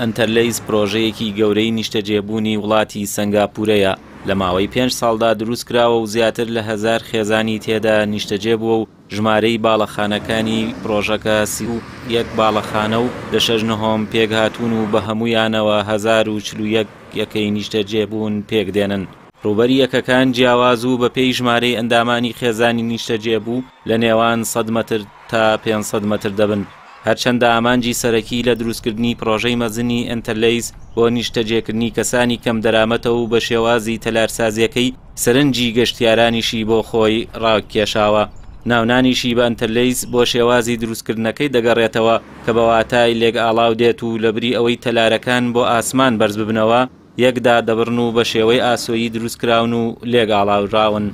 ئەنتەرلەیس پرۆژەیەکی گەورەی نیشتەجێبوونی وڵاتی سەنگاپورەیە، لە ماوەی پێنج ساڵدا دروستکراوە و زیاتر لە هەزار خێزانی تێدا نیشتەجێ بووە و ژمارەی باڵەخانەکانی پرۆژەکە 31 باڵەخانە و لە شەش نهۆم پێکهاتوون و بە هەموویانەوە 1041 یەکەی نیشتەجێبوون پێکدێنن. ڕووبەری یەکەکان جیاواز و بەپێی ژمارەی ئەندامانی خێزانی نیشتەجێبوو لە نێوان 100 مەتر تا 500 مەتر دەبن. هەرچەندە ئامانجی سەرەکی لە دروستکردنی پرۆژەی مەزنی ئەنتەرلەیس بۆ نیشتەجێکردنی کەسانی کەم دەرامەتە و بە شێوازی تەلارسازیەکەی سەرنجی گەشتیارانیشی بۆ خۆی ڕاکێشاوە. ناونانیشی بە ئەنتەرلەیس بۆ شێوازی دروستکردنەکەی دەگەڕێتەوە کە بە واتای لێک ئاڵاو دێت و لەبری ئەوەی تەلارەکان بۆ ئاسمان بەرز ببنەوە یەکدا دەبڕن و بە شێوەی ئاسۆیی دروستکراون و لێک ئاڵاوراون.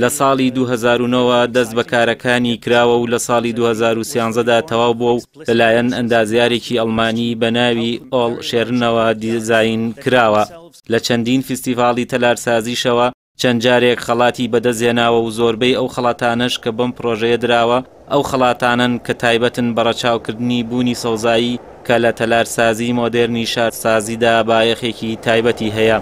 لە ساڵی 2009ەوە دەست بە کارەکانی کراوە و لە ساڵی 2013دا تەواو بووە و لەلایەن ئەندازیارێکی ئەڵمانی بە ناوی ئۆڵ شێرنەوە دیزاین کراوە. لە چەندین فیستیڤاڵی تەلارسازیشەوە چەند جارێک خەڵاتی بەدەستهێناوە و زۆربەی ئەو خەڵاتانەش کە بەم پرۆژەیە دراوە ئەو خەڵاتانەن کە تایبەتن بە ڕەچاوکردنی بوونی سەوزایی کە لە تەلارسازی مۆدێرنی شارسازیدا بایەخێکی تایبەتی هەیە.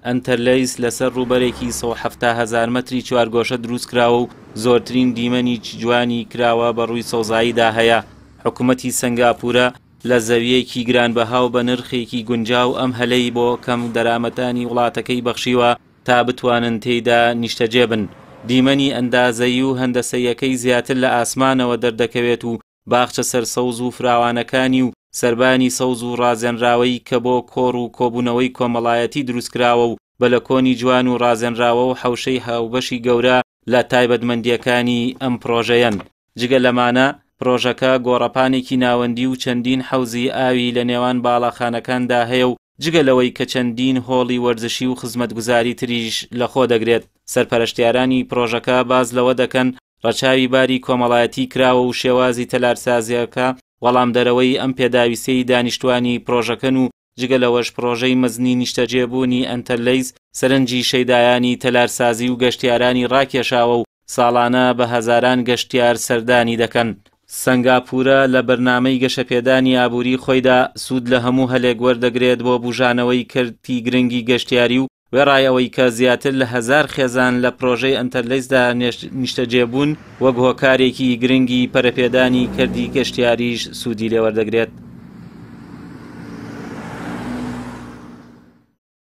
ئەنتەرلەیس لەسەر ڕووبەرێکی 170 هەزار مەتری چوارگۆشە دروستکراوە و زۆرترین دیمەنی جوانی کراوە بە ڕووی سەوزاییدا هەیە. حکوومەتی سەنگاپورە لە زەویەکی گرانبەها و بە نرخێکی گونجاو ئەم هەلەی بۆ کەم دەرامەتانی وڵاتەکەی بەخشیوە تا بتوانن تێیدا نیشتەجێ بن. دیمەنی ئەندازەیی و هەندەسەیەکەی زیاتر لە ئاسمانەوە دەردەکەوێت و باخچە سەرسەوز و فراوانەکانی و سەربانی سەوز و ڕازێنراوەی کە بۆ کۆڕ و کۆبوونەوەی کۆمەڵایەتی دروستکراوە و بەلەکۆنی جوان و ڕازێنراوە و حەوشەی هاوبەشی گەورە لە تایبەتمەندییەکانی ئەم پرۆژەیەن. جگە لەمانە پرۆژەکە گۆڕەپانێکی ناوەندی و چەندین حەوزی ئاوی لە نێوان باڵاخانەکاندا هەیە و جگە لەوەی کە چەندین هۆڵی وەرزشی و خزمەتگوزاری تریش لەخۆ دەگرێت. سەرپەرشتیارانی پرۆژەکە باس لەوە دەکەن ڕەچاوی باری کۆمەڵایەتی کراوە و شێوازی تەلارسازیەکە وەڵامدەرەوەی ئەم پێداویستیەی دانیشتوانی پرۆژەکەن و جگە لەوەش پرۆژەی مەزنی نیشتەجێبوونی ئەنتەرلەیس سەرنجی شەیدایانی تەلارسازی و گەشتیارانی ڕاکێشاوە و ساڵانە بە هەزاران گەشتیار سەردانی دەکەن. سەنگاپورە لە بەرنامەی گەشەپێدانی ئابووری خۆیدا سوود لە هەموو هەلێک وەردەگرێت بۆ بوژانەوەی کەرتی گرنگی گەشتیاری و وێڕای ئەوەی کە زیاتر لە 1000 خێزان لە پرۆژەی ئەنتەرلەیسدا نیشتەجێبوون، وەک هۆکارێکی گرنگی پەرەپێدانی کەرتی گەشتیاریش سوودی لێوەردەگرێت.